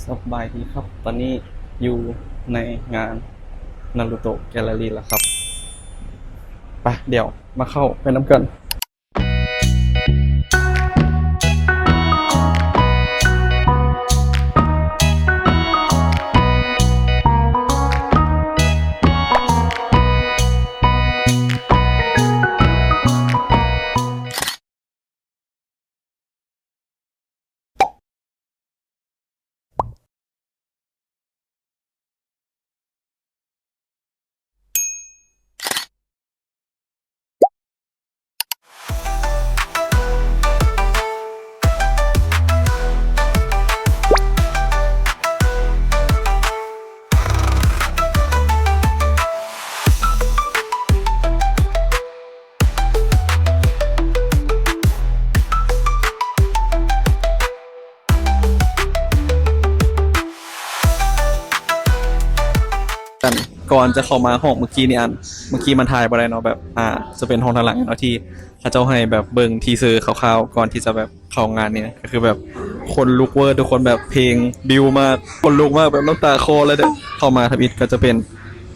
ສະບາຍດີຄັບ ຕອນນີ້ຢູ່ໃນງານນາຣູໂຕະແກລເລີຣີແລ້ວຄັບ. ໄປ ດຽວມາເຂົ້າໄປນຳກັນ. ກັນ ກ່ອນຈະເຂົ້າມາຫ້ອງເມື່ອກີ້ນີ້ ອັນ ເມື່ອກີ້ມັນຖ່າຍບໍ່ໄດ້ເນາະ ແບບ ອ່າ ຈະເປັນຫ້ອງທາງຫຼັງເນາະ ທີ່ເຂົາເຈົ້າໃຫ້ແບບເບິ່ງທີເຊີຄ່າວໆ ກ່ອນທີ່ຈະແບບເຂົ້າງານນີ້ນະ ກໍຄືແບບຂົນລຸກເວີ ທຸກຄົນ ແບບເພງບິວມາກ ຂົນລຸກມາກ ແບບນ້ຳຕາຄໍເລີຍເດີ້. ເຂົ້າມາທຳອິດກໍຈະເປັນ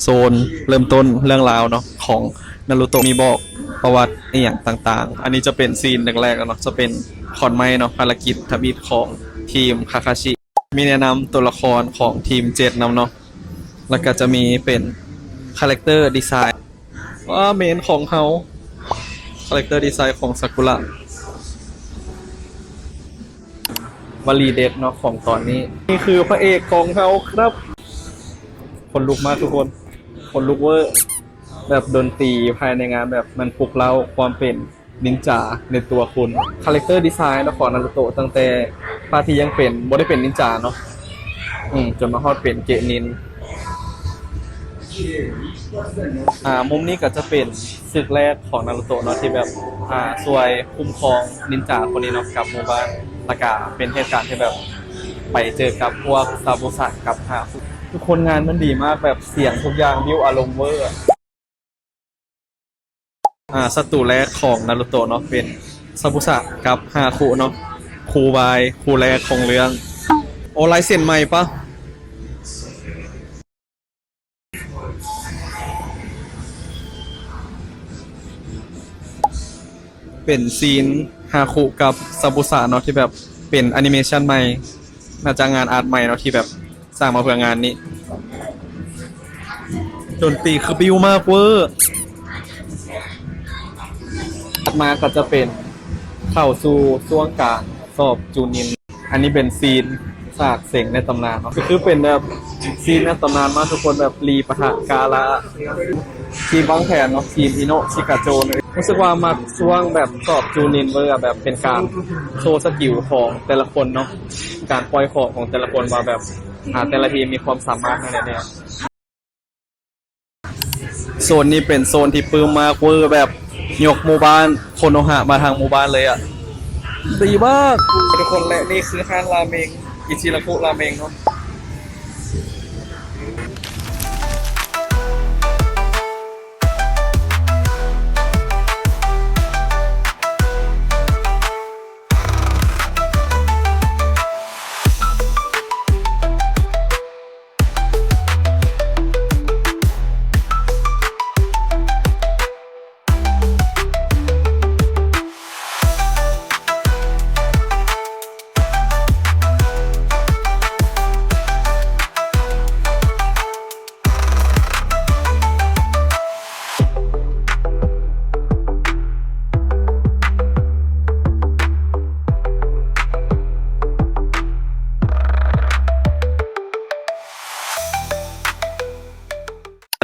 ໂຊນເລີ່ມຕົ້ນເລື່ອງລາວເນາະ ຂອງນາຣູໂຕະ ມີບອກປະຫວັດອີ່ຫຍັງຕ່າງໆ. ອັນນີ້ຈະເປັນຊີນແລກໆເນາະ ຈະເປັນຂອນໄມ້ເນາະ ພາລະກິດທຳອິດຂອງທີມຄາຄາຊິ ມີແນະນຳຕົວລະຄອນຂອງທີມເຈັດນຳເນາະ ແລ້ວກໍຈະມີເປັນຄາແຣັກເຕີດີໄຊ ວ່າເມນຂອງເຮົາ ຄາແຣັກເຕີດີໄຊຂອງຊາກຸຣະ. ວະລີເດັດເນາະຂອງຕອນນີ້ ນີ້ຄືພະເອກຂອງເຮົາຄັບ. ຂົນລຸກມາກທຸກຄົນ ຂົນລຸກເວີ ແບບດົນຕີພາຍໃນງານແບບມັນປຸກເລົ້າຄວາມເປັນນິນຈາໃນຕົວຄຸນ. ຄາແຣັກເຕີດີໄຊເນາະຂອງນາຣູໂຕະ ຕັ້ງແຕ່ພາກທີ່ຍັງເປັນ ບໍ່ໄດ້ເປັນນິນຈາເນາະ ອືມ ຈົນມາຮອດເປັນເກະນິນ. ອ່າ ມຸມນີ້ກໍຈະເປັນ ເຊກແລກຂອງນາຣູໂຕະເນາະ ທີ່ແບບ ອ່າ ຊ່ວຍຄຸ້ມຄອງນິນຈາຄົນນີ້ເນາະ ກັບໝູ່ບ້ານ ແລ້ວກະເປັນເຫດການທີ່ແບບໄປເຈີກັບພວກຊາບູຊະກັບຮາຄຸ. ທຸກຄົນ ງານມັນດີມາກ ແບບສຽງທຸກຢ່າງ ບິວອາລົມເວີ. ອ່າ ສັດຕູແລກຂອງນາຣູໂຕະເນາະ ເປັນຊາບູຊະກັບຮາຄຸເນາະ ຄູ່ວາຍຄູ່ແລກຂອງເລື່ອງ. ໂອ້ ລາຍເຊັນໃໝ່ປະ? ເປັນຊີນຮາຄຸກັບຊາບູຊະເນາະ ທີ່ແບບເປັນແອນິເມຊັນໃໝ່ ໜ້າຈະງານອາດໃໝ່ເນາະ ທີ່ແບບສ້າງມາເພື່ອງານນີ້. ດົນຕີຄືບິວມາກເວີ. ຖັດມາກໍຈະເປັນເຂົ້າສູ່ຊ່ວງການສອບຈູນິນ. ອັນນີ້ເປັນຊີນສາກເສັງໃນຕຳນານເນາະ ກໍຄືເປັນແບບຊີນໃນຕຳນານມາ ທຸກຄົນ ແບບລີປະທະກາລາ ທີມວາງແຜນເນາະ ທີມອິໂນະຊິກາໂຈະ. ຮູ້ສຶກວ່າມັກຊ່ວງແບບສອບຈູນິນເວີ ແບບເປັນການໂຊສະກິວຂອງແຕ່ລະຄົນເນາະ ການປ່ອຍຂອງຂອງແຕ່ລະຄົນ ວ່າແບບ ອ່າ ແຕ່ລະທີມມີຄວາມສາມາດແນວໃດແດ່. ໂຊນນີ້ເປັນໂຊນທີ່ປື້ມມາກເວີ ແບບຍົກໝູ່ບ້ານໂຄໂນຮະມາທັງໝູ່ບ້ານເລີຍອະ ດີມາກທຸກຄົນ. ແລະ ນີ້ຄືຮ້ານລາເມັງ ອິຊິລາຄຸລາເມັງເນາະ.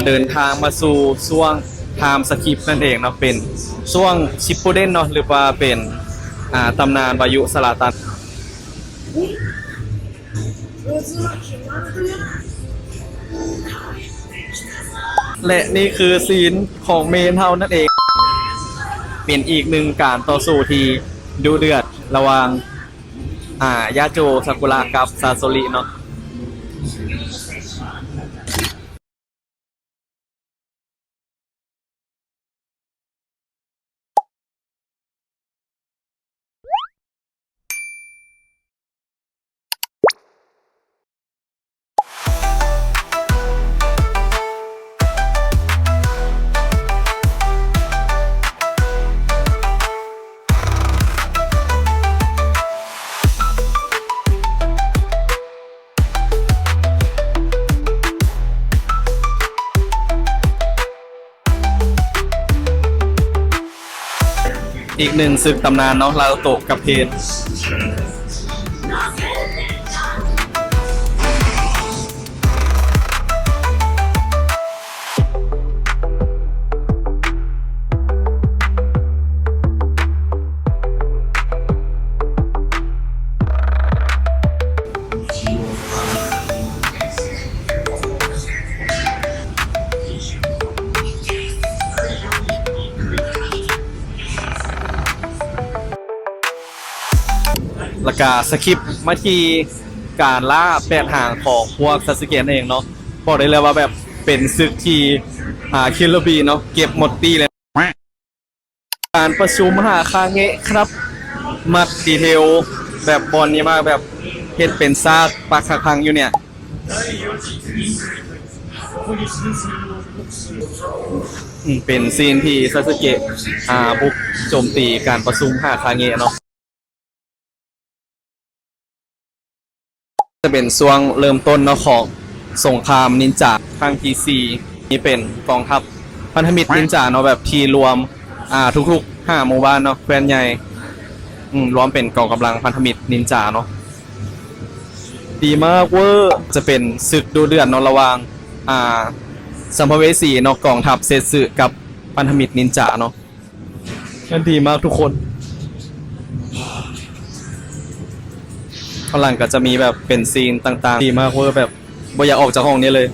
ເດີນທາງມາສູ່ຊ່ວງທາມສະກິບນັ້ນເອງເນາະ ເປັນຊ່ວງຊິບປູເດັນເນາະ ຫຼືວ່າເປັນ ອ່າ ຕຳນານວາຍຸສະລາຕັນ. ແລະ ນີ້ຄືຊີນຂອງເມນເຮົານັ້ນເອງ ເປັນອີກໜຶ່ງການຕໍ່ສູ້ທີ່ດຸເດືອດລະຫວ່າງ ອ່າ ຍາໂຈ ຊາກຸຣະ ກັບ ຊາໂຊຣິເນາະ. ອີກໜຶ່ງເຊິ່ງຕຳນານເນາະ ນາຣູໂຕະກັບເພນ. ແລ້ວກະສະກິບມາທີ່ການລ່າແປດຫາງຂອງພວກຊາສະເກະນັ້ນເອງເນາະ. ບອກໄດ້ເລີຍວ່າແບບເປັນເຊິ່ງທີ່ ອ່າ ຄິລເລີບີເນາະ ເກັບໝົດປີ້ເລີຍ. ການປະຊຸມຫາຄາເງະຄັບ ມັກດີເທວແບບບ່ອນນີ້ມາກ ແບບເຮັດເປັນຊາກປັກຫັກພັງຢູ່ເນີ້ຍ. ອືມ ເປັນຊີນທີ່ຊາສະເກະ ອ່າ ບຸກໂຈມຕີການປະຊຸມຫາຄາເງະເນາະ. ຈະເປັນຊ່ວງເລີ່ມຕົ້ນເນາະ ຂອງສົງຄາມນິນຈາຄັ້ງທີສີ່ ນີ້ເປັນກອງທັບພັນທະມິດນິນຈາເນາະ ແບບທີ່ລວມ ອ່າ ທຸກໆຫ້າໝູ່ບ້ານເນາະ ແຄວ້ນໃຫຍ່ ອືມ ລວມເປັນກອງກຳລັງພັນທະມິດນິນຈາເນາະ. ດີມາກເວີ ຈະເປັນເຊິ່ງດຸເດືອດເນາະ ລະຫວ່າງ ອ່າ ສຳພະເວສີເນາະ ກອງທັບເຊັດຊຶກັບພັນທະມິດນິນຈາເນາະ. ແມ່ນດີມາກທຸກຄົນ. ຂ້າງຫຼັງກໍຈະມີແບບເປັນຊີນຕ່າງໆ ດີມາກເວີ ແບບບໍ່ຢາກອອກຈາກຫ້ອງນີ້ເລີຍ.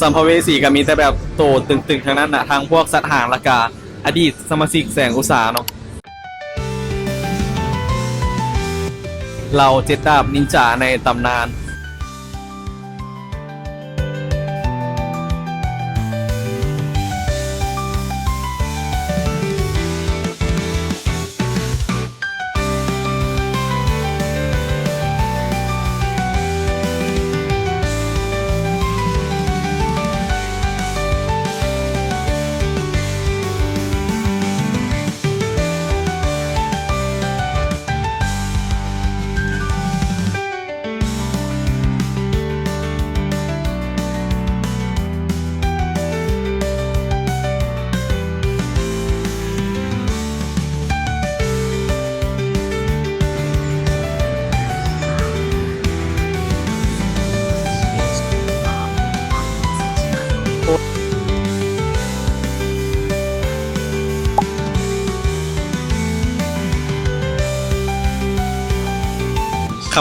ສຳພະເວສີກໍມີແຕ່ແບບໂຕຕຶງໆທັງນັ້ນນະ ທັງພວກສັດຫາງ ແລ້ວກະອະດີດສະມາຊິກແສງອຸດສາເນາະ. ເຫຼົ່າເຈັດດາບນິນຈາໃນຕຳນານ.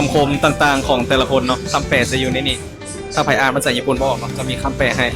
ຄຳຄົມຕ່າງໆຂອງແຕ່ລະຄົນເນາະ ຄຳແປຈະຢູ່ໃນນີ້. ຖ້າໃຜອ່ານພາສາຍີ່ປຸ່ນບໍ່ອອກເນາະ ຈະມີຄຳແປໃຫ້.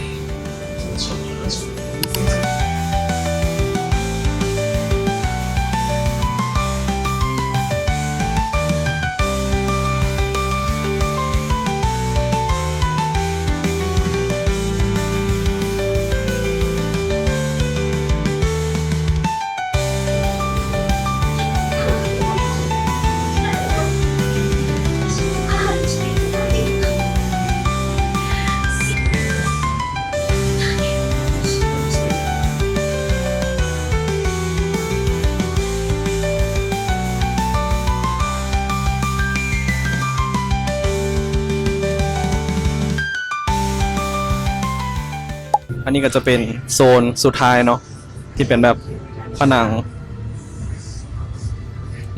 ອັນນີ້ກໍຈະເປັນໂຊນສຸດທ້າຍເນາະ ທີ່ເປັນແບບຜະໜັງ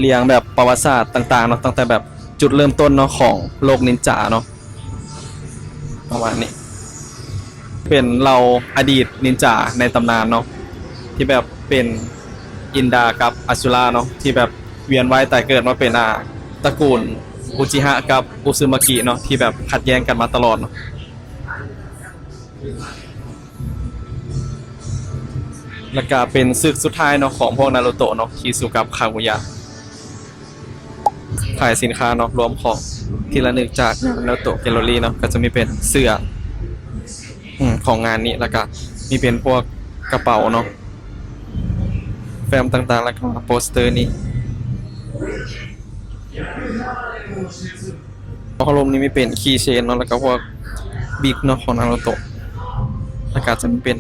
ລຽງແບບປະຫວັດສາດຕ່າງໆເນາະ ຕັ້ງແຕ່ແບບຈຸດເລີ່ມຕົ້ນເນາະ ຂອງໂລກນິນຈາເນາະ ປະມານນີ້. ເປັນເຫຼົ່າອະດີດນິນຈາໃນຕຳນານເນາະ ທີ່ແບບເປັນອິນດາກັບອະສຸລາເນາະ ທີ່ແບບວຽນວ່າຍຕາຍເກີດມາເປັນ ອ່າ ຕະກູນອຸຈິຮະກັບອຸຊຶມາກິເນາະ ທີ່ແບບຂັດແຍ່ງກັນມາຕະຫຼອດເນາະ. ແລ້ວກະເປັນເຊິ່ງສຸດທ້າຍເນາະ ຂອງພວກນາຣູໂຕະເນາະ ທີ່ສູ້ກັບຄາງຸຍະ. ຂາຍສິນຄ້າເນາະ ລວມຂອງທີ່ລະນຶກຈາກນາຣູໂຕະແກລເລີຣີເນາະ ກໍຈະມີເປັນເສື້ອ ອືມ ຂອງງານນີ້ ແລ້ວກະມີເປັນພວກກະເປົາເນາະ ແຟ້ມຕ່າງໆ ແລ້ວກະໂປສເຕີນີ້. ຂອງລົມນີ້ມີເປັນຄີເຊນເນາະ ແລ້ວກະພວກບິກເນາະ ຂອງນາຣູໂຕະ ແລ້ວກະຈະມີເປັນ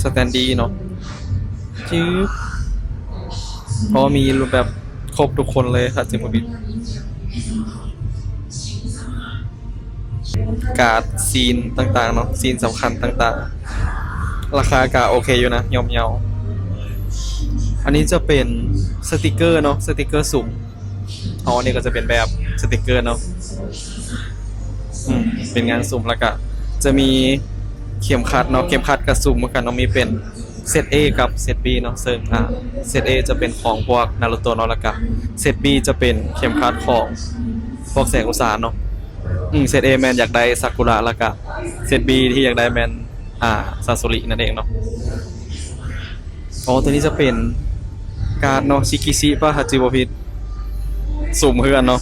ສະແຕນດີເນາະ ຈື່ ເພາະວ່າມີແບບຄົບທຸກຄົນເລີຍ ຖ້າຈະບໍ່ຜິດ. ກາດ ຊີນຕ່າງໆເນາະ ຊີນສຳຄັນຕ່າງໆ ລາຄາກະໂອເຄຢູ່ນະ ຍ່ອມເຍົາ. ອັນນີ້ຈະເປັນ ສະຕິກເກີເນາະ ສະຕິກເກີສຸມ. ອໍ ອັນນີ້ກໍຈະເປັນແບບສະຕິກເກີເນາະ ອືມ ເປັນງານສຸມ. ແລ້ວກະຈະມີເຂັມຂັດເນາະ ເຂັມຂັດກະສຸມຄືກັນເນາະ ມີເປັນເຊັດ A ກັບເຊັດ B ເນາະ. ເຊິ່ງ ອ່າ ເຊັດ A ຈະເປັນຂອງພວກນາຣູໂຕະເນາະ ແລ້ວກະເຊັດ B ຈະເປັນເຂັມຂັດຂອງພວກແສງອຸດສາເນາະ. ອືມ ເຊັດ A ແມ່ນຢາກໄດ້ຊາກຸຣະ ແລ້ວກະເຊັດ B ທີ່ຢາກໄດ້ແມ່ນ ອ່າ ຊາຊູຣິນັ້ນເອງເນາະ. ອໍ ຕົວນີ້ຈະເປັນກາດເນາະ ຊິກິຊິປະ ຖ້າຈື່ບໍ່ຜິດ ສຸມເຮືອນເນາະ.